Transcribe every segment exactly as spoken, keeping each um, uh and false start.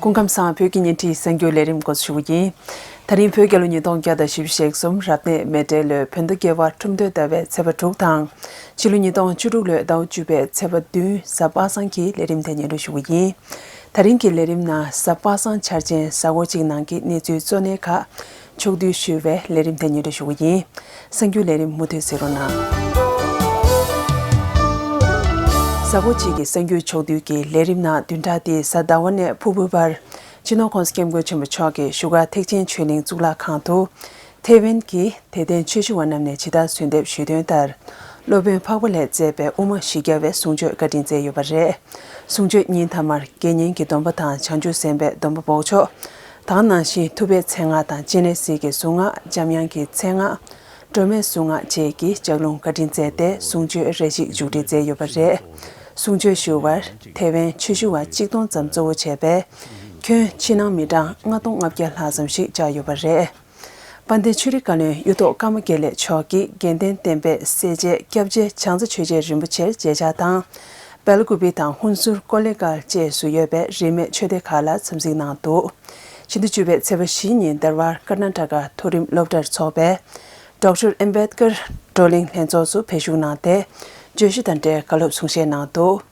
སྐུ་ཁམས་བཟང་། བོད་ཀྱི་བརྙན་འཕྲིན་གསར་འགྱུར་ལས་རིམ་འགོ་འཛུགས་ཞུ་རྒྱུ་ཡིན། ད་རིང་བོད་རྒྱལ་ལོ་ཉིས་སྟོང་བརྒྱ་དང་བཞི་བཅུ་ཞེ་གསུམ་རབ་གནས་མེ་སྤྲེལ་ལོའི་བོད་ཟླ་བརྒྱད་པ་ཁྲུམས་སྟོད་ཟླ་བའི་ཚེས་པ་དྲུག་དང་། ཕྱི་ལོ་ཉིས་སྟོང་བཅུ་དྲུག་ལོའི་ཟླ་བ་བཅུ་པའི་ཚེས་པ་བདུན་གཟའ་པ་སངས་ཀྱི་ལས་རིམ་དེ་སྙན་སྒྲོན་ཞུ་རྒྱུ་ཡིན། ད་རིང་གི་ལས་རིམ་ནང་གཟའ་པ་སངས་འཆར་ཅན་གཟའ་འཁོར་གཅིག་ནང་གི་གནས་ཚུལ་གཙོ་གནད་ཁག་ཕྱོགས་བསྡུས་ཞུས་པའི་ལས་རིམ་དེ་སྙན་སྒྲོན་ཞུ་རྒྱུ་ཡིན། གསར་འགྱུར་ལས་རིམ་མུ་མཐུད་གཟིགས་རོགས་གནང་། གཟའ་འཁོར་གཅིག་གི་གསར་འགྱུར་ཕྱོགས་བསྡུས་ཀྱི་ལས་རིམ་ནང་བདུན་ཕྲག་འདིའི་གཟའ་ཟླ་བ་ནས་ཕུར་བུ་བར་སྤྱི་ནོར་༸གོང་ས་༸སྐྱབས་མགོན་ཆེན་པོ་མཆོག་གིས་བཞུགས་སྒར་ཐེག་ཆེན་ཆོས་གླིང་གཙུག་ལག་ཁང་དུ། ཐེ་ཝན་གྱི་དད་ལྡན་ཆོས་ཞུ་བ་རྣམས་ནས་ཇི་ལྟར་གསོལ་འདེབས་ཞུས་དོན་ལྟར། སློབ་དཔོན་འཕགས་པ་ལྷས་མཛད་པའི་དབུ་མ་བཞི་བརྒྱ་པའི་གསུང་ཆོས་བཀའ་དྲིན་སྩལ་ཡོད་པ་རེད། གསུང་ཆོས་ཉིན་མཐའ་མར་དགེ་བསྙེན་གྱི་སྡོམ་པ་དང་བྱང་ཆུབ་སེམས་དཔའི་སྡོམ་པ་འབོགས་ཆོག་དེ་ནང་བཞིན་ཐུབ་པའི་མཚན་སྔགས་དང་སྤྱན་རས་གཟིགས་ཀྱི་གཟུངས་སྔགས། འཇམ་དབྱངས་ཀྱི་མཚན་སྔགས། སྒྲོལ་མའི་གཟུངས་སྔགས་བཅས་ཀྱི་ལྗགས་ལུང་བཀའ་དྲིན་སྩལ་ཏེ་གསུང་ཆོས་རེ་ཞིག་མཇུག་སྒྲིལ་མཛད་ཡོད་པ་རེད། གསུང་ཆོས་ཞུ་བར་ཐེ་ཝན་ཆོས་ཞུ་བ་གཅིག་སྟོང་ཙམ་གཙོ་བོ་བྱས་པའི་ཁྱོན་ཕྱི་ནང་མི་གྲངས་ལྔ་སྟོང་ལྔ་བརྒྱ་ལྷག་ཙམ་ཞིག་བཅར་ཡོད་པ་རེད། དཔལ་ལྡན་ཆོས་རིག་བཀའ་བློན་གཡུ་ཐོག་ཀརྨ་དགེ་ལེགས་མཆོག་གིས་དགེ་ལྡན་བསྟན་པའི་སྲས་བཅས་སྐྱབས་རྗེ་བྱང་རྩེ་ཆོས་རྗེ་རིན་པོ་ཆེར་མཇལ་བཅར་དང་། སྦེལ་ཀུ་པེ་དང་ཧུན་སུར་ཀོ་ལེ་གྷལ་བཅས་སུ་ཡོད་པའི་རིས་མེད་ཆོས་སྡེ་ཁག་ལ་འཚམས་གཟིགས་གནང་འདུག་ཕྱི་ཟླ་བཅུ་པའི་ཚེས་པ་བཞི་ཉིན་རྡ་རམ་ས་ལ་ཀར་ན་ཊ་ཀ་མཐོ་རིམ་སློབ་གྲྭར་འཚོགས་པའི་ཌོག་ཊར་ཨམ་བེད་ཀར་བགྲོ་གླེང་ལྷན་ཚོགས་སུ་བར་ཞུགས་གནང་སྟེ། བརྗོད་གཞི་དང་འབྲེལ་བཀའ་སློབ་གསུང་བཤད་གནང་འདུག་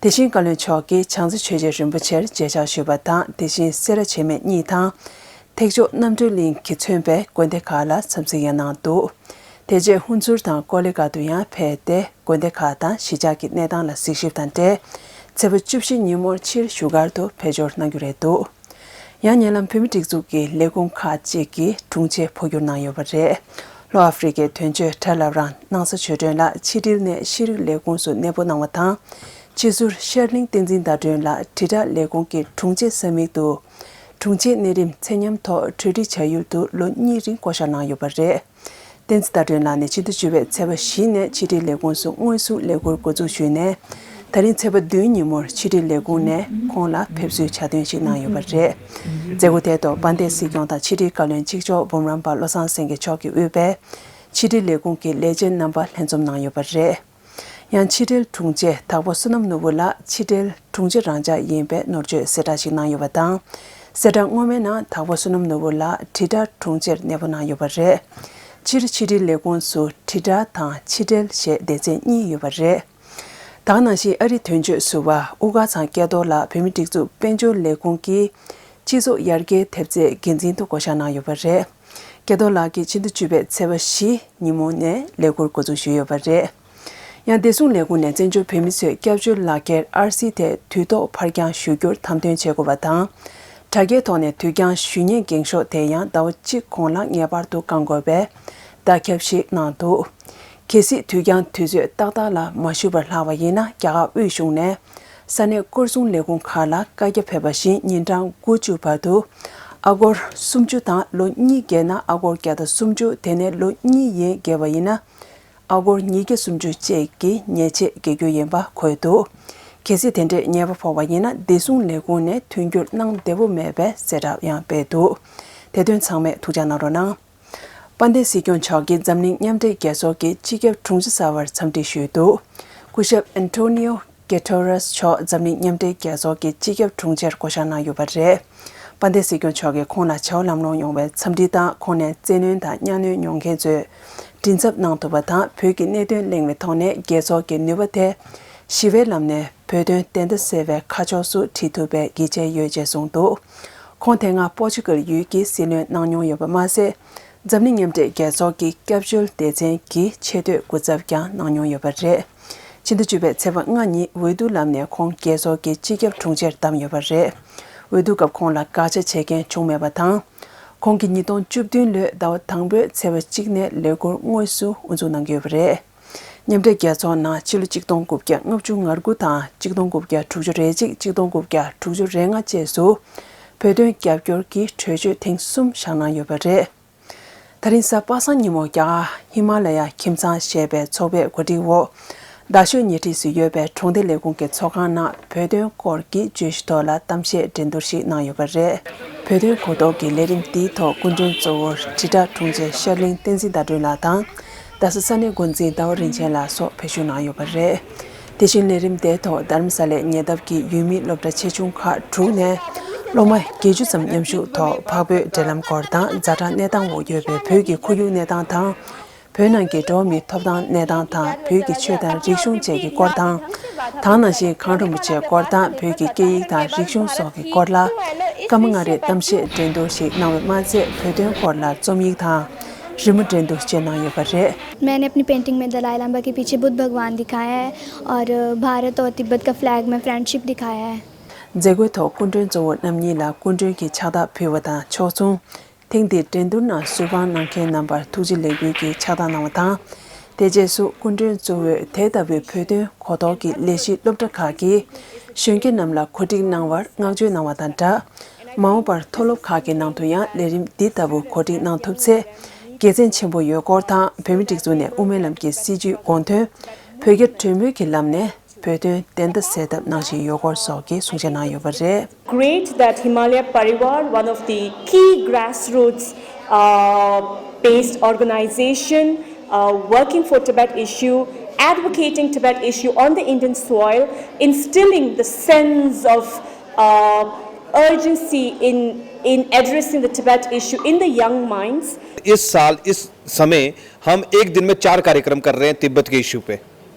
དེ་བཞིན་བཀའ་བློན་མཆོག་གིས་བྱང་རྩེ་ཆོས་རྗེ་རིན་པོ་ཆེར་མཇལ་བཅར་ཞུས་པ་དང་། དེ་བཞིན་སེ་ར་བྱེས་སྨད་གཉིས་དང་། ཐེག་མཆོག་རྣམ་གྲོལ་གླིང་གིས་མཚོན་པའི་དགོན་སྡེ་ཁག་ལ་འཚམས་གཟིགས་ཡང་གནང་འདུག་དེ་རྗེས་ཧུན་སུར་དང་ཀོ་ལི་གྷལ་དུ་ཡང་ཕེབས་ཏེ། དགོན་སྡེ་ཁག་དང་གཞིས་ཆགས་ཀྱི་གནས་སྟངས་ལ་གཟིགས་ཞིབ་དང་འབྲེལ། ཚེས་པ་བཅུ་བཞི་ཉིན་མོར་ཕྱིར་བཞུགས་སྒར་དུ་ཕེབས་འབྱོར་གནང་རྒྱུ་རེད་འདུག་ཡང་ཉེ་ལམ་བོད་མིའི་སྒྲིག་འཛུགས་ཀྱི་ལས་ཁུངས་ཁག་ཅིག་གིས་དྲུང་ཆེ་འཕོ་འགྱུར་གནང་ཡོད་པ་རེད། ལྷོ་ཨ་ཧྥེ་རི་ཁའི་དོན་གཅོད་ཁྲ་ལབ་རང་སྣང་ས་ཆོས་སྒྲོན་ལགས་ཕྱི་དྲིལ་ནས་ཤེས་རིག་ལས་ཁུངས་སུ་གནས་སྤོ་གནང་བ་དང་། སྤྱི་ཟུར་ཤར་གླིང་བསྟན་འཛིན་ཟླ་སྒྲོན་ལགས་དྲིལ་བསྒྲགས་ལས་ཁུངས་ཀྱི་དྲུང་ཆེ་ས་མིག་ཏུ། དྲུང་ཆེ་གནས་རིམ་ཚད་མཉམ་ཐོག་གྲོས་འདྲི་བྱ་ཡུལ་དུ་ལོ་གཉིས་རིང་བསྐོ་བཞག་གནང་ཡོད་པ་རེད། བསྟན་འཛིན་ཟླ་སྒྲོན་ལགས་ནས་ཕྱི་ཟླ་བཅུ་པའི་ཚེས་པ་བཞི་ནས་ཕྱི་དྲིལ་ལས་ཁུངས་སུ་དངོས་སུ་ལས་འཁུར་འགོ་འཛུགས་ཞུས་ནས། ད་རིང་ཚེས་པ་བདུན་ཉིན་མོར་ཕྱི་དྲིལ་ལས་ཁུངས་ནས་ཁོང་ལ་ཕེབས་བསུའི་ཕྱག་འདོན་ཞིག་གནང་ཡོད་པ་རེད། མཛད་སྒོ་དེའི་ཐོག་དཔལ་ལྡན་སྲིད་སྐྱོང་དང་ཕྱི་དྲིལ་བཀའ་བློན་གཅིག་ལྕོགས་འབུམ་རམས་པ་བློ་བཟང་སེང་གེ་མཆོག་གིས་དབུས་པའི་ཕྱི་དྲིལ་ལས་ཁུངས་ཀྱི་ལས་བྱེད་རྣམ་པ་ལྷན་འཛོམས་གནང་ཡོད་པ་རེད། ཡང་ཕྱི་དྲིལ་དྲུང་ཆེ་དྭགས་པོ་བསོད་ནམས་ནོར་བུ་ལགས་ཕྱི་དྲིལ་དྲུང་ཆེ་རང་འཇགས་ཡིན་པའི་ནོར་བཅོས་གསལ་བསྒྲགས་ཤིག་གནང་ཡོད་པ་དང་། གསལ་བསྒྲགས་སྔོན་མའི་ནང་དྭགས་པོ་བསོད་ནམས་ནོར་བུ་ལགས་དྲིལ་བསྒྲགས་དྲུང་ཆེར་གནས་སྤོ་གནང་ཡོད་པ་རེད། སྤྱིར་ཕྱི་དྲིལ་ལས་ཁུངས་སུ་དྲིལ་བསྒྲགས་དང་ཕྱི་དྲིལ་ཞེས་སྡེ་ཚན་གཉིས་ཡོད་པ་རེད། དེ་ག་ནང་བཞིན་ཨ་རིའི་དོན་གཅོད་ཟུར་པ་དབུ་དཀར་ཚང་སྐལ་རྡོར་ལགས་བོད་མིའི་སྒྲིག་འཛུགས་དཔལ་འབྱོར་ལས་ཁུངས་ཀྱི་སྤྱི་ཚོགས་ཡར་རྒྱས་ཐེབས་རྩའི་འགན་འཛིན་དུ་བསྐོ་བཞག་གནང་ཡོད་པ་རེད། སྐལ་རྡོར་ལགས་ཀྱིས་ཕྱི་ཟླ་བཅུ་པའི་ཚེས་པ་བཞི་ཉིན་མོ་ནས་ལས་འཁུར་འགོ་འཛུགས་ཞུས་ཡོད་པ་རེད། ཡང་བདེ་སྲུང་ལས་ཁུངས་ནས་བཙན་བྱོལ་བོད་མི་ཚོས་སྐྱབས་བཅོལ་ལག་འཁྱེར་ཨར་སི་དེ་དུས་ཐོག་ཕར་འགྱངས་ཞུ་རྒྱུར་དམ་དོན་བྱེད་དགོས་པ་དང་། དྲ་རྒྱའི་ཐོག་ནས་དུས་འགྱངས་ཞུ་མཁན་འགེངས་ཤོག་དེ་ཡང་ཟླ་བ་གཅིག་གོང་ལ་ངེས་པར་དུ་བསྐང་དགོས་པའི་བརྡ་ཁྱབ་ཞིག་གནང་འདུག་གལ་སྲིད་དུས་འགྱངས་དུས་ཚོད་ཏག་ཏག་ལ་མ་ཞུས་པར་ལྷག་པ་ཡིན་ན། རྒྱ་གར་དབུས་གཞུང་ནས་ས་གནས་སྐོར་སྲུང་ལས་ཁུངས་ཁག་ལ་བཀའ་རྒྱ་ཕེབས་པ་བཞིན་ཉིན་གྲངས་དགུ་བཅུ་བར་དུ་ཨ་སྒོར་སུམ་ཅུ་དང་། ལོ་གཉིས་བརྒལ་ན་ཨ་སྒོར་བརྒྱ་དང་སུམ་ཅུ། དེ་ནས་ལོ་གཉིས་ཡས་བརྒལ་བ་ཡིན་ན། ཨ་སྒོར་ཉིས་བརྒྱ་སུམ་ཅུ་བཅས་ཀྱི་ཉེས་ཆད་འགེལ་རྒྱུ་ཡིན་པ་འཁོད་འདུག་གལ་སྲིད་དེ་འདྲའི་ཉེས་པ་ཕོག་པ་ཡིན་ན། བདེ་སྲུང་ལས་ཁུངས་ནས་མཐུན་འགྱུར་གནང་བདེ་པོ་མེད་པའི་གསལ་བསྒྲགས་ཡང་སྤེལ་འདུག་དེ་དོན་ཚང་མས་ཐུགས་འཇགས་གནང་རོགས་གནང་། དཔལ་ལྡན་སྲིད་སྐྱོང་མཆོག་གིས་འཛམ་གླིང་མཉམ་འབྲེལ་རྒྱལ་ཚོགས་ཀྱི་སྤྱི་ཁྱབ་དྲུང་ཆེ་གསར་པར་འཚམས་འདྲི་ཞུས་འདུག་སྐུ་ཞབས་ཨན་ཊོ་ནིའོ་གེ་ཐོ་རེས་མཆོག་འཛམ་གླིང་མཉམ་འབྲེལ་རྒྱལ་ཚོགས་ཀྱི་སྤྱི་ཁྱབ་དྲུང་ཆེར་བསྐོ་བཞག་གནང་ཡོད་པ་རེད། དཔལ་ལྡན་སྲིད་སྐྱོང་མཆོག་གིས་ཁོང་ལ་བྱ་བ་ལམ་ལྷོང་ཡོང་བའི་འཚམས་འདྲི་དང་། ཁོང་ནས་བཙན་གནོན་དང་གཉའ་གནོན་མྱོང་མཁན་ཚོས་མགྲིན་ཚབ་གནང་ཐུབ་པ་དང་། བོད་ཀྱི་གནད་དོན་གླེང་བའི་ཐོག་ནས་རྒྱལ་ཚོགས་ཀྱི་ནུས་པ་དེ་ཞི་བའི་ལམ་ནས་བོད་དོན་བདེན་མཐའ་གསལ་བའི་ཁ་ཕྱོགས་སུ་ཁྲིད་ཐུབ་པའི་ཡིད་ཆེས་ཡོད་ཅེས་གསུངས་འདུག་ཁོང་དེ་སྔ་པོར་ཅུ་གལ་ཡུལ་གྱི་སྲིད་བློན་གནང་མྱོང་ཡོད་པ་མ་ཟད། འཛམ་གླིང་མཉམ་འབྲེལ་རྒྱལ་ཚོགས་ཀྱི་སྐྱབས་བཅོལ་སྡེ་ཚན་གྱི་ཆེས་མཐོའི་སྐུ་ཚབ་ཀྱང་གནང་མྱོང་ཡོད་པ་རེད། ཕྱི་ཟླ་བཅུ་པའི་ཚེས་པ་ལྔ་ཉིན་འོས་བསྡུ་ལམ་ནས་ཁོང་རྒྱལ་ཚོགས་ཀྱི་སྤྱི་ཁྱབ་དྲུང་ཆེར་བདམས་ཡོད་པ་རེད། འོས་བསྡུ་སྐབས་ཁོང་ལ་དགག་བྱ་བྱེད་མཁན་བྱུང་མེད་པ་དང་། ཁོང་གིས་ཉིས་སྟོང་བཅུ་བདུན་ལོའི་ཟླ་བ་དང་པོའི་ཚེས་པ་གཅིག་ནས་ལས་འཁུར་དངོས་སུ་དབུ་འཛུགས་གནང་གི་ཡོད་པ་རེད། མཉམ་འབྲེལ་རྒྱལ་ཚོགས་ནང་ཕྱི་ལོ་གཅིག་སྟོང་དགུ་བརྒྱ་ལྔ་བཅུ་ང་དགུ་དང་། གཅིག་སྟོང་དགུ་བརྒྱ་དྲུག་ཅུ་རེ་གཅིག་གཅིག་སྟོང་དགུ་བརྒྱ་དྲུག་ཅུ་རེ་ལྔ་བཅས་སུ་བོད་དོན་རྒྱབ་སྐྱོར་གྱི་གྲོས་ཆོད་ཐེངས་གསུམ་བཞག་གནང་ཡོད་པ་རེད། ད་རིང་གཟའ་པ་སངས་ཉིན་མོ་རྒྱ་གར་ཧི་མ་ལ་ཡ་ཁྱིམ་ཚང་ཞེས་པའི་ཚོགས་པའི་གོ་སྒྲིག་འོག་རྡ་ཤོད་ཉེ་འཁྲིས་སུ་ཡོད་པའི་གྲོང་སྡེ་ལས་ཁུངས་ཀྱི་ཚོགས་ཁང་ནང་བོད་དོན་སྐོར་གྱི་བརྗོད་གཞི་ཐོག་ལ་གཏམ་བཤད་འགྲན་བསྡུར་ཞིག་གནང་ཡོད་པ་རེད། བོད་དོན་གོ་རྟོགས་ཀྱི་ལས་རིམ་འདིའི་ཐོག་སྐུ་མགྲོན་གཙོ་བོར་དྲིལ་བསྒྲགས་དྲུང་ཆེ་ཤར་གླིང་བསྟན་འཛིན་ཟླ་སྒྲོན་ལགས་དང་། རྡ་ས་ས་གནས་འགོ་འཛིན་ཟླ་བ་རིན་ཆེན་ལགས་སོགས་ཕེབས་ཞུགས་གནང་ཡོད་པ་རེད། དེ་བཞིན་ལས་རིམ་དེའི་ཐོག་རྡ་རམ་ས་ལའི་ཉེ་འདབས་ཀྱི་ཡུལ་མི་སློབ་གྲྭ་ཆེ་ཆུང་ཁག་དྲུག་ནས་ སློབ་མ་བརྒྱད་ཅུ་ཙམ་མཉམ་ཞུགས་ཐོག་འཕགས་བོད་འབྲེལ་ལམ་སྐོར་དང་ཛ་དྲག་གནས་སྟངས་འོག་ཡོད་པའི་བོད་ཀྱི་ཁོར་ཡུག་གནས་སྟངས་དང་། བོད་ནང་གི་འགྲོ་བ་མིའི་ཐོབ་ཐང་གནས་སྟངས་དང་བོད་ཀྱི་ཆོས་དང་རིག་གཞུང་བཅས་ཀྱི་སྐོར་དང་། དེ་ནང་བཞིན་གངས་རིན་པོ་ཆེའི་སྐོར་དང་བོད་ཀྱི་སྐད་ཡིག་དང་རིག་གཞུང་སོགས་ཀྱི་སྐོར་ལ། སྐར་མ་ལྔ་རེའི་གཏམ་བཤད་འགྲན་བསྡུར་ཞིག་གནང་བས་མ་ཚད་བོད་དོན་སྐོར་ལ་རྩོམ་ཡིག་དང་། རི་མོ་འགྲན་བསྡུར་བཅས་གནང་ཡོད་པ་རེད། मैंने अपनी पेंटिंग में दलाई लामा के पीछे बुद्ध भगवान दिखाया है और भारत और तिब्बत का फ्लैग में फ्रेंडशिप दिखाया है। མཛད་སྒོའི་ཐོག་སྐུ་མགྲོན་གཙོ་བོ་རྣམ་གཉིས་ལ་སྐུ་མགྲོན་གྱི་ཕྱག་རྟགས་ཕུལ་བ་དང་ཕྱོགས་མཚུངས། ཐེངས་འདིའི་འགྲན་བསྡུར་ནང་སུས་དབང་གནང་མཁན་རྣམ་པར་ཐུགས་རྗེ་ལེགས་འབུལ་གྱི་ཕྱག་རྟགས་གནང་བ་དང་། དེ་རྗེས་སུ་སྐུ་མགྲོན་གཙོ་བོས་དེ་ལྟ་བུའི་བོད་དོན་གོ་རྟོགས་ཀྱི་ལས་གཞི་སློབ་གྲྭ་ཁག་གི་གཞོན་སྐྱེས་རྣམས་ལ་གོ་སྒྲིག་གནང་བར་བསྔགས་བརྗོད་གནང་བ་དང་སྦྲགས། མ་འོངས་པར་མཐོ་སློབ་ཁག་གི་ནང་དུ་ཡང་ལས་རིམ་འདི་ལྟ་བུ་གོ་སྒྲིག་གནང་ཐུབ་ཚེ། དགེ་མཚན་ཆེན་པོ་ཡོད་སྐོར་དང་། བོད་མིའི་སྒྲིག་འཛུགས་ནས་དབུ་མའི་ལམ་གྱི་སྲིད་བྱུས་དགོངས་དོན་བོད་རྒྱ་གྲོས་མོལ་གྱི་ལམ་ནས་བོད་དོན་བདེན་མཐའ་གསལ་ཐབས་གནང་བཞིན་ཡོད་སྐོར་སོགས་ཀྱི་གསུང་བཤད་གནང་ཡོད་པ་རེད། Great that Himalaya Parivar, one of the key grassroots uh, based organization uh, working for Tibet issue, advocating Tibet issue on the Indian soil, instilling the sense of uh, urgency in, in addressing the Tibet issue in the young minds. इस साल इस समय हम एक दिन में चार कार्यक्रम कर रहे हैं तिब्बत के इशू पे,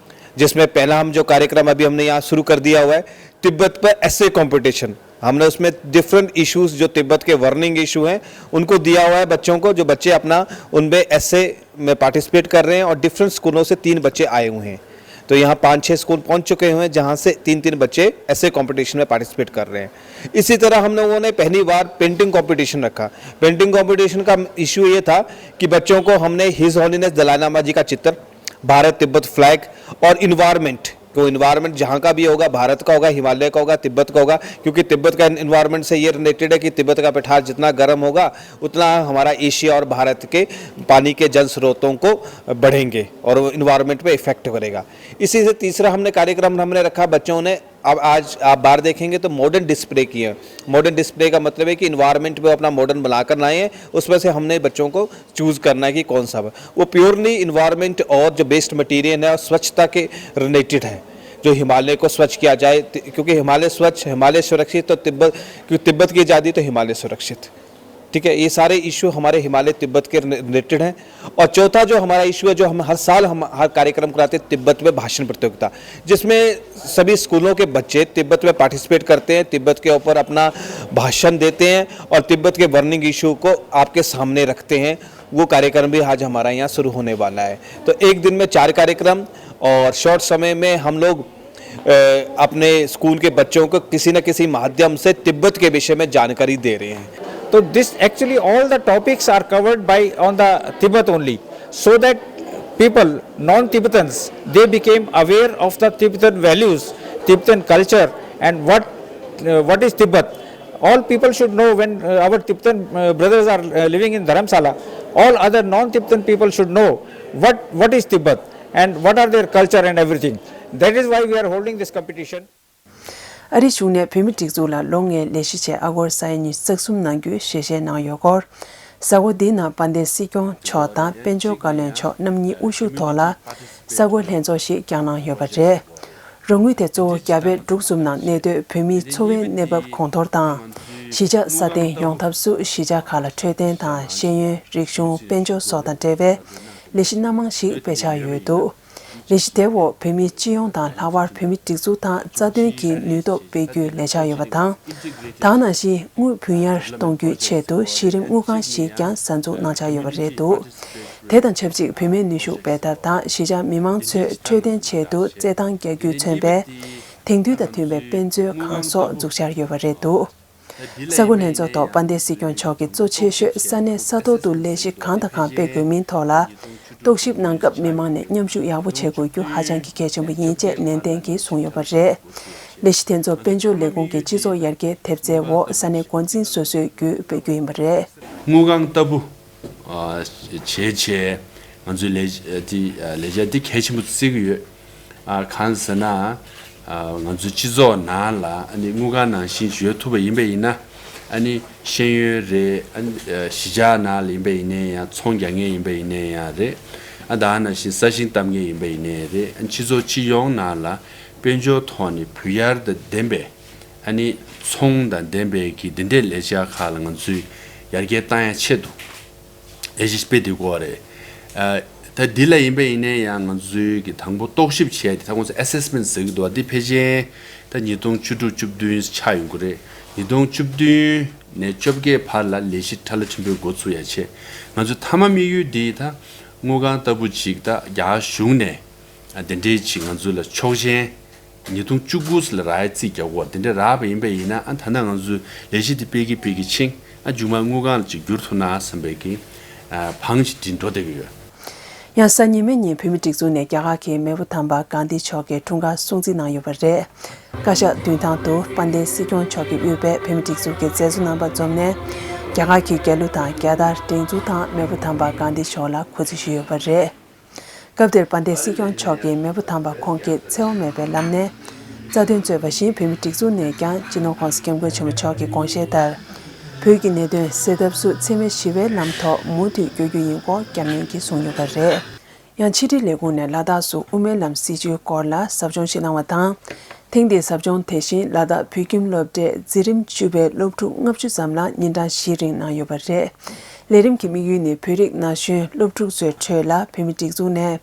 जिसमें पहला हम जो कार्यक्रम अभी हमने यहाँ शुरू कर दिया हुआ है, तिब्बत पर एसे कंपटीशन। हमने उसमें डिफरेंट इशूज जो तिब्बत के बर्निंग इशू हैं उनको दिया हुआ है बच्चों को, जो बच्चे अपना उनमें एसे में पार्टिसिपेट कर रहे हैं और डिफरेंट स्कूलों से तीन बच्चे आए हुए हैं। तो यहाँ पाँच छः स्कूल पहुँच चुके हुए हैं जहाँ से तीन तीन बच्चे ऐसे कंपटीशन में पार्टिसिपेट कर रहे हैं। इसी तरह हम लोगों ने पहली बार पेंटिंग कंपटीशन रखा। पेंटिंग कंपटीशन का इशू ये था कि बच्चों को हमने हिज हॉलीनेस दलाई लामा जी का चित्र, भारत तिब्बत फ्लैग और इन्वायरमेंट को, इन्वायरमेंट जहाँ का भी होगा, भारत का होगा, हिमालय का होगा, तिब्बत का होगा, क्योंकि तिब्बत का इन्वायरमेंट से ये रिलेटेड है कि तिब्बत का पठार जितना गर्म होगा उतना हमारा एशिया और भारत के पानी के जल स्रोतों को बढ़ेंगे और इन्वायरमेंट पे इफेक्ट करेगा। इसी से तीसरा हमने कार्यक्रम हमने रखा, बच्चों ने अब आज आप बाहर देखेंगे तो मॉडर्न डिस्प्ले किए हैं। मॉडर्न डिस्प्ले का मतलब है कि इन्वायरमेंट पे अपना मॉडर्न बनाकर लाए हैं, उसमें से हमने बच्चों को चूज करना है कि कौन सा। वो प्योरली इन्वायरमेंट और जो वेस्ट मटेरियल है और स्वच्छता के रिलेटेड है। जो हिमालय को स्वच्छ किया जाए, क्योंकि हिमालय स्वच्छ, हिमालय सुरक्षित, तो तिब्बत, क्योंकि तिब्बत की आज़ादी तो हिमालय सुरक्षित। ठीक है, ये सारे इशू हमारे हिमालय तिब्बत के रिलेटेड हैं। और चौथा जो हमारा इशू है, जो हम हर साल हम हर कार्यक्रम कराते हैं, तिब्बत में भाषण प्रतियोगिता, जिसमें सभी स्कूलों के बच्चे तिब्बत में पार्टिसिपेट करते हैं, तिब्बत के ऊपर अपना भाषण देते हैं और तिब्बत के बर्निंग इशू को आपके सामने रखते हैं। वो कार्यक्रम भी आज हमारा यहाँ शुरू होने वाला है। तो एक दिन में चार कार्यक्रम और शॉर्ट समय में हम लोग अपने स्कूल के बच्चों को किसी न किसी माध्यम से तिब्बत के विषय में जानकारी दे रहे हैं। So this actually all the topics are covered by on the Tibet only, so that people, non-Tibetans, they became aware of the Tibetan values, Tibetan culture, and what uh, what is Tibet. All people should know when uh, our Tibetan uh, brothers are uh, living in Dharamsala, all other non-Tibetan people should know what, what is Tibet and what are their culture and everything. That is why we are holding this competition. ཨ་རིའི་གཞུང་ནས་བོད་མིའི་སྒྲིག་འཛུགས་ལ་ལོ་ལྔའི་ལས་གཞི་ཆེད་ཨ་སྒོར་ས་ཡ་ཉི་ཤུ་རྩ་གསུམ་གནང་རྒྱུའི་ཞལ་བཞེས་གནང་ཡོད་སྐོར། གཟའ་འཁོར་འདིའི་ནང་དཔལ་ལྡན་སྲིད་སྐྱོང་མཆོག་དང་དཔལ་འབྱོར་བཀའ་བློན་མཆོག་རྣམ་གཉིས་དབུ་བཞུགས་ཐོག་ལ་གསར་འགོད་ལྷན་ཚོགས་ཤིག་བསྐྱངས་གནང་ཡོད་པ་རེད། རོགས་དངུལ་དེ་གཙོ་བོ་རྒྱ་བལ་འབྲུག་གསུམ་ནང་གནས་སྡོད་བོད་མིའི་འཚོ་བའི་གནས་བབ་གོང་མཐོར་དང་། གཞིས་ཆགས་སྲ་བརྟན་ཡོང་ཐབས་སུ་གཞིས་ཆགས་ཁག་ལ་འཕྲོད་བསྟེན་དང་ཤེས་ཡོན། རིག་གཞུང་། དཔལ་འབྱོར་སོགས་དང་འབྲེལ་བའི་ལས་གཞི་སྣ་མང་ཞིག་སྤེལ་འཆར་ཡོད་འདུག་ལས་གཞི་དེའི་འོག་བོད་མིའི་སྤྱི་ཡོངས་དང་ལྷག་པར་བོད་མིའི་སྒྲིག་འཛུགས་དང་རྩ་དོན་གྱི་ནུས་སྟོབས་སྤེལ་རྒྱུའི་ལས་འཆར་ཡོད་པ་དང་། དེ་ནང་བཞིན་དངུལ་བུན་གཡར་གཏོང་རྒྱུའི་ཆེད་དུ་གཞི་རིམ་དངུལ་ཁང་ཞིག་ཀྱང་གསར་འཛུགས་གནང་འཆར་ཡོད་པ་རེད་འདུག་དེ་དང་ཆབས་ཅིག་བུད་མེད་ནུས་ཤུགས་སྤེལ་ཐབས་དང་གཞིས་ཆགས་མི་མང་ཚོའི་འཕྲོད་བསྟེན་ཆེད་དུ་རྩེད་ཐང་རྒྱག་རྒྱུས་མཚོན་པའི་དེང་དུས་དང་མཐུན་པའི་དཔེ་མཛོད་ཁང་སོགས་འཛུགས་འཆར་ཡོད་པ་རེད་འདུག་གསར་འགོད་ལྷན་ཚོགས་ཐོག་དཔལ་ལྡན་སྲིད་སྐྱོང་མཆོག་གིས་གཙོ་ཆེ་ཤོས་ས་གནས་ས་ཐོག་ཏུ་ལས་གཞི་གང་དང་གང་སྤེལ་དགོས་མིན་ཐོག་ལ་རྟོག་ཞིབ་གནང་སྐབས་མི་མང་ནས་མཉམ་ཞུགས་ཡག་པོ་བྱེད་དགོས་རྒྱུ་ཧ་ཅང་གི་གལ་ཆེན་པོ་ཡིན་ཅེས་ནན་ཏན་གྱིས་གསུངས་ཡོད་པ་རེད། ལས་གཞི་དེ་ཚོ་དཔལ་འབྱོར་ལས་ཁུངས་ཀྱི་སྤྱི་ཚོགས་ཡར་རྒྱས་ཐེབས་རྩའི་འོག་ས་གནས་འགོ་འཛིན་སོ་སོའི་བརྒྱུད་སྤེལ་རྒྱུ་ཡིན་པ་རེད། དངུལ་ཁང་ལྟ་བུ་བྱས་བྱས་ང་ཚོའི་ལས་འདི་ལས་འཆར་འདི་གལ་ཆེན་པོ་བརྩི་གི་ཡོད། གང་ཟེར་ན་ང་ཚོའི་སྤྱི་ཚོགས་ནང་ལ་ཨ་ནི་དངུལ་ཁང་ནང་བཞིན་ཡོད་ཐུབ་པ་ཡིན་པ་ཡིན་ན་ཨ་ནི་ཤེས་ཡོན་རེད། ཨ་ནི་གཞིས་ཆགས་ནང་ལ་ཡིན་པ་ཡིན་ནའི་ཡང་ཚོང་རྒྱག་མཁན་ཡིན་པ་ཡིན་ནའི་ཡང་རེད། ཨ་ད་ནང་བཞིན་ས་ཞིང་བཏབ་མཁན་ཡིན་པ་ཡིན་ནའི་རེད། ཨ་ནི་སྤྱི་ཚོགས་སྤྱི་ཡོངས་ནང་ལ་དཔལ་འབྱོར་ཐོག་ནས་བུ་གཡར་དང་ལྡན་པའི་ཨ་ནི་ ཚོང་དང་ལྡན་པའི་གི་འདི་འདྲའི་ལས་འཆར་ཁག་ལ་ང་ཚོས་ཡར་རྒྱས་བཏང་ཡ་ཆེད་དུ་ལས་གཞི་སྤེལ་བསྡད་ཀྱི་ཡོད་རེད། ཨ། ད་འདི་ལ་ཡིན་པ་ཡིན་ན་ཡང་ང་ཚོའི་གི་དང་པོ་རྟོག་ཞིབ་བྱས་ཏེ། ད་ཁོང་ཚོ་assessment་ཟེར་གྱི་འདུག་བ། འདི་ཕལ་ཆེར་ད་ཉིས་སྟོང་བཅུ་དྲུག་བཅུ་བདུན་ཆགས་ཡོང་གི་རེད། ཉིས་སྟོང་བཅུ་བདུན་ནས་བཅོ་བརྒྱད་བར་ལ་ལས་གཞི་ཁྲ་ལ་ཆེན་པོའི་འགོ་ཚུགས་ཡ་བྱས། ང་ཚོའི་མཐའ་མ་དམིགས་ཡུལ་འདི་ད་དངུལ་ཁང་ལྟ་བུ་ཅིག་ད་རྒྱ་གཞུང་ནས་ཨ་དེ་འདྲའི་ཅིག་ང་ཚོ་ལ་ཆོག་མཆན་ཉིས་སྟོང་བཅུ་དགུ་ལ་རག་ཡ་རྩིས་རྒྱག་གོ། དེ་འདྲ་རག་པ་ཡིན་པ་ཡིན་ན། ཨ་ད་ནང་ང་ཚོས་ལས་གཞི་དེ་སྤེལ་གྱིན་སྤེལ་གྱིན་ཕྱིན། ཨ་མཇུག་མ་དངུལ་ཁང་ལ་ཅིག་བསྒྱུར་ཐུབ་ན་བསམ་པའི་གི་ཨ་བང་ཅིག་འདི་འགྲོ་བསྡད་ཀྱི་ཡོད། ཡང་གཟའ་ཉི་མའི་ཉིན་བོད་མིའི་སྒྲིག་འཛུགས་ནས་རྒྱ་གར་གྱི་མེས་པོ་དམ་པ་གྷན་དྷི་མཆོག་གི་འཁྲུངས་སྐར་སྲུང་བརྩི་གནང་ཡོད་པ་རེད། བཀའ་ཤག་མདུན་ཐང་དུ་དཔལ་ལྡན་སྲིད་སྐྱོང་མཆོག་གིས་དབུས་པའི་བོད་མིའི་སྒྲིག་འཛུགས་ཀྱི་མཛད་གཙོ་རྣམ་པ་འཛོམས་ནས། རྒྱ་གར་གྱི་རྒྱལ་གླུ་དང་རྒྱལ་དར་སྒྲེང་འཛུགས་དང་མེས་པོ་དམ་པ་གྷན་དྷི་མཆོག་ལ་གུས་བརྩི་ཞུས་ཡོད་པ་རེད། སྐབས་དེར་དཔལ་ལྡན་སྲིད་སྐྱོང་མཆོག་གིས་མེས་པོ་དམ་པ་ཁོང་གི་འཚེ་བ་མེད་པའི་ལམ་ནས་རྩ་དོན་རྩོད་པ་བཞིན། བོད་མིའི་སྒྲིག་འཛུགས་ནས་ཀྱང་སྤྱི་ནོར་༸གོང་ས་༸སྐྱབས་མགོན་ཆེན་པོ་མཆོག་གི་དགོངས་བཞེད་ལྟར། བོད་ཀྱི་གནད་དོན་སེལ་ཐབས་སུ་འཚེ་མེད་ཞི་བའི་ལམ་ཐོག་མུ་མཐུད་བསྐྱོད་རྒྱུ་ཡིན་སྐོར་བསྐྱར་ནན་གྱིས་གསུངས་ཡོད་པ་རེད། ཡང་ཕྱི་དྲིལ་ལས་ཁུངས་ནས་ལ་དྭགས་སུ་དབུ་མའི་ལམ་སྲིད་བྱུས་སྐོར་ལ་ཟབ་སྦྱོང་ཞིག་གནང་བ་དང་། ཐེངས་འདིའི་ཟབ་སྦྱོང་དེ་བཞིན་ལ་དྭགས་བོད་ཁྱིམ་སློབ་གྲྭའི་འཛིན་རིམ་བཅུ་པའི་སློབ་ཕྲུག་ལྔ་བཅུ་ཙམ་ལ་ཉིན་གྲངས་བཞིའི་རིང་གནང་ཡོད་པ་རེད། ལས་རིམ་གྱི་དམིགས་ཡུལ་ནི་བོད་རིགས་ན་གཞོན་སློབ་ཕྲུག་ཚོའི་ཁྲོད་ལ་བོད་མིའི་སྒྲིག་འཛུགས་ནས་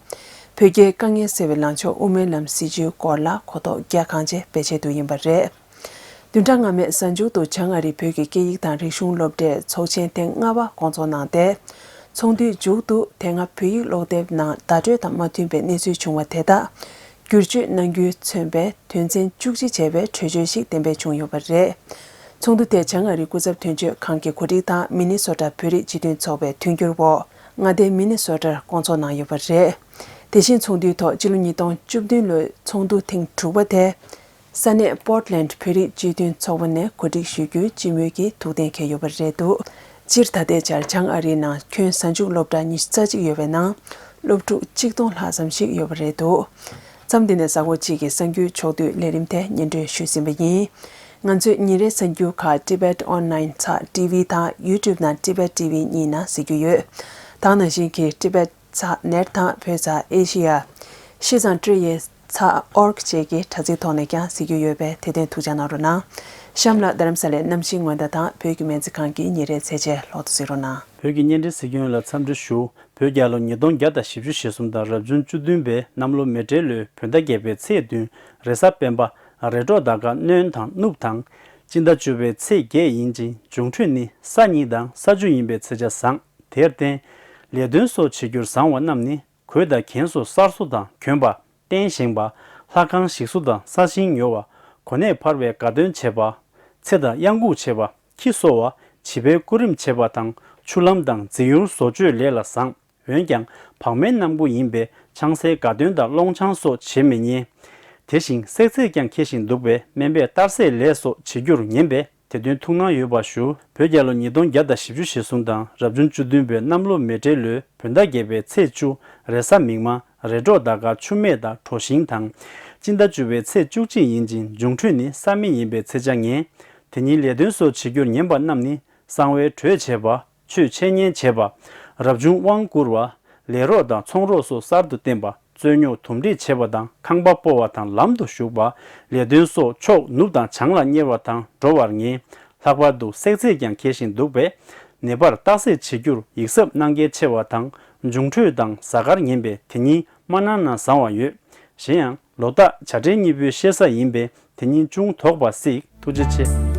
བོད་རྒྱའི་དཀའ་ངལ་སེལ་བའི་ལངས་ཕྱོགས་དབུ་མའི་ལམ་སྲིད་བྱུས་སྐོར་ལ་གོ་རྟོགས་རྒྱ་གང་ཆེ་སྤེལ་ཆེད་དུ་ཡིན་པ་རེད། བདུན་ཕྲག་སྔ་མའི་གཟའ་མཇུག་ཏུ་བྱང་ཨ་རིའི་བོད་ཀྱི་སྐད་ཡིག་དང་རིག་གཞུང་སློབ་གྲྭའི་ཚོགས་ཆེན་ཐེངས་ལྔ་པ་བསྐོང་ཚོགས་གནང་སྟེ། ཚོགས་འདུའི་མཇུག་ཏུ་དེ་སྔ་བོད་ཡིག་ཀློག་དེབ་ནང་བརྡ་སྤྲོད་དང་མ་མཐུན་པའི་གནས་ཚུལ་བྱུང་བ་དེ་དག་བསྒྱུར་བཅོས་གནང་རྒྱུས་མཚོན་པའི་དོན་ཚན་བཅུ་གཅིག་བྱས་པའི་གྲོས་ཆོད་ཞིག་གཏན་འབེབས་བྱུང་ཡོད་པ་རེད། ཚོགས་འདུ་དེ་བྱང་ཨ་རིའི་སྐུ་ཚབ་དོན་གཅོད་ཁང་གི་གོ་སྒྲིག་དང་མི་ནི་སོ་ཊ་བོད་རིགས་སྤྱི་མཐུན་ཚོགས་པའི་མཐུན་འགྱུར་འོག་མངའ་སྡེ་མི་ནི་སོ་ཊར་བསྐོང་ཚོགས་གནང་ཡོད་པ་རེད། དེ་བཞིན་ཚོགས་འདུའི་ཐོག་ཕྱི་ལོ་ཉིས་སྟོང་བཅུ་བདུན་ལོའི་ཚོགས་འདུ་ཐེངས་དྲུག་པ་དེ། ས་གནས་པོར་ཊི་ལེན་ཌི་བོད་རིགས་སྤྱི་མཐུན་ཚོགས་པ་ནས་གོ་སྒྲིག་ཞུ་རྒྱུའི་སྤྱི་མོས་ཀྱིས་ཐུགས་གཏན་འཁེལ་ཡོད་པ་རེད་འདུག་སྤྱིར་ད་ལྟའི་ཆར་བྱང་ཨ་རིའི་ནང་ཁྱོན་གཟའ་མཇུག་སློབ་གྲྭ་ཉི་ཤུ་རྩ་གཅིག་ཡོད་པའི་ནང་སློབ་ཕྲུག་གཅིག་སྟོང་ལྷག་ཙམ་ཞིག་ཡོད་པ་རེད་འདུག་མཚམས་འདི་ནས་གཟའ་འཁོར་གཅིག་གི་གསར་འགྱུར་ཕྱོགས་བསྡུས་ལས་རིམ་དེ་སྙན་སྒྲོན་ཞུས་ཟིན་པ་ཡིན། ང་ཚོས་ཉིན་རེའི་གསར་འགྱུར་ཁག་Tibet Online་ཚགས་ཊི་ཝི་དང་YouTube་ནང་Tibet T V་གཉིས་ནང་གཟིགས་རྒྱུ་ཡོད། ད་ག་ནང་བཞིན་གྱི་Tibet་ཚགས་ནེཊ་དང་བོད་ཚགས་ཨེ་ཤི་ཡ། ཤིས་ཙང་ཀྲི་ཡེ་ཚགས་ཨོར་ག་བཅས་ཀྱི་དྲ་ཚིགས་ཐོག་ནས་ཀྱང་གཟིགས་རྒྱུ་ཡོད་པས་དེ་དོན་ཐུགས་འཇགས་གནང་རོགས་གནང་། གཤམ་ལ་རྡ་རམ་ས་ལའི་གནམ་གཤིས་སྔོན་བརྡ་དང་བོད་ཀྱི་སྨན་རྩིས་ཁང་གི་ཉིན་རེའི་ཚེས་ཆའི་ལོ་ཐོ་གཟིགས་རོགས་གནང་། བོད་ཀྱི་བརྙན་འཕྲིན་གཟིགས་མཁན་ལ་འཚམས་འདྲི་ཞུ། བོད་རྒྱལ་ལོ་ཉིས་སྟོང་བརྒྱ་དང་བཞི་བཅུ་ཞེ་གསུམ་དང་རབ་བྱུང་བཅུ་བདུན་པའི་གནམ་ལོ་མེ་སྤྲེལ་ལོའི་བོད་ཟླ་བརྒྱད་པའི་ཚེས་བདུན། རེས་གཟའ་སྤེན་པ། རེས་འགྲོགས་ཟླ་སྐར་སྣོན་དང་སྣུབས་དང་། སྤྱི་ཟླ་བཅུ་པའི་ཚེས་བརྒྱད་ཡིན་ཅིང་། འབྱུང་འཕྲོད་ནི་ས་ཉིན་དང་ས་བཅུ་ཡིན་པའི་ཚེས་ཆ་བཟང་། དེར་བརྟེན། ལས་དོན་སོགས་བྱེད་རྒྱུར་བཟང་བ་རྣམས་ནི། གོས་དང་གྱོན་སོགས་གསར་བཟོ་དང་གྱོན་པ། རྟེན་བཞེངས་པ། ལྷ་ཁང་ཞིག་གསོ་དང་ས་ཞིང་ཉོ་བ། གོ་གནས་འཕར་བའི་དགའ་སྟོན་བྱེད་པ། ཚེ་དང་གཡང་འགུགས་བྱེད་པ། ཁྱི་གསོ་བ། བྱིས་པའི་སྐུ་རིམ་བྱེད་པ་དང་ཆུ་ལམ་དང་འཛིན་ཡུལ་བཟོ་བཅོས་ལས་ལ་བཟང་། འོན་ཀྱང་བག་མེད་གནང་པོ་ཡིན་པས་ཆང་སའི་དགའ་སྟོན་དང་སློང་ཆང་སོགས་བྱེད་མི་ཉན། དེ་བཞིན་བསྲེག་ཚད་ཀྱང་འཁྱེར་བཞིན་འདུག་པས་སྨན་པས་གཏར་སྲེག་ལས་སོགས་བྱེད་རྒྱུར་ཉན་པས། དེ་དོན་ཐུགས་སྣང་ཡོད་པ་ཞུ། བོད་རྒྱལ་ལོ་ཉིས་སྟོང་བརྒྱ་དང་བཞི་བཅུ་ཞེ་གསུམ་དང་རབ་བྱུང་བཅུ་བདུན་པའི་གནམ་ལོ་མེ་སྤྲེལ་ལོའི་བོད་ཟླ་བརྒྱད་པའི་ཚེས་བཅུ། རེས་གཟའ་མིག་དམར། རེས་འགྲོགས་ཟླ་སྐར་ཆུ་མེད་དང་གྲོ་ཞིང་དང་། སྤྱི་ཟླ་བཅུ་པའི་ཚེས་བཅུ་གཅིག་ཡིན་ཅིང་འབྱུང་འཕྲོད་ནི་ས་མེ་ཡིན་པའི་ཚེས་ཆ་ངན། དེ་ཉིན་ལས་དོན་སོགས་བྱེད་རྒྱུར་ཉན་པ་རྣམས་ནི། གསང་བའི་གྲོས་བྱེད་པ། ཆོས་འཆད་ཉན་བྱེད་པ། རབ་བྱུང་དབང་བསྐུར་བ། ལས་རོགས་དང་ཚོང་རོགས་སོགས་གསར་དུ་བསྟེན་པ། རྩོད་རྙོག་དུམ་སྒྲིག་བྱེད་པ་དང་ཁང་པ་སྤོ་བ་དང་ལམ་དུ་ཞུགས་པ། ལས་དོན་སོགས་ཕྱོགས་ནུབ་དང་བྱང་ལ་གཉེར་བ་དང་འགྲོ་བར་ངེས། ལྷག་པར་དུ་བསྲེག་ཚད་ཀྱང་འཁྱེར་བཞིན་འདུག་པས། ནད་པར་རྟགས་གསལ་བྱེད་རྒྱུར་ཡིད་གཟབ་གནང་གལ་ཆེ་བ་དང་། འབྱུང་འཕྲོད་དང་གཟའ་སྐར་ངན་པས་དེ་ཉིན་མ་གནང་ན་བཟང་བ་ཡོད། གཞན་ཡང་། ལོ་རྟགས་བྱ་སྤྲེལ་གཉིས་པོའི་ཤེས་གཟའ་ཡིན་པས་དེ་ཉིན་ཅུང་དོགས་པ་སྲིད། ཐུགས་རྗེ་ཆེ།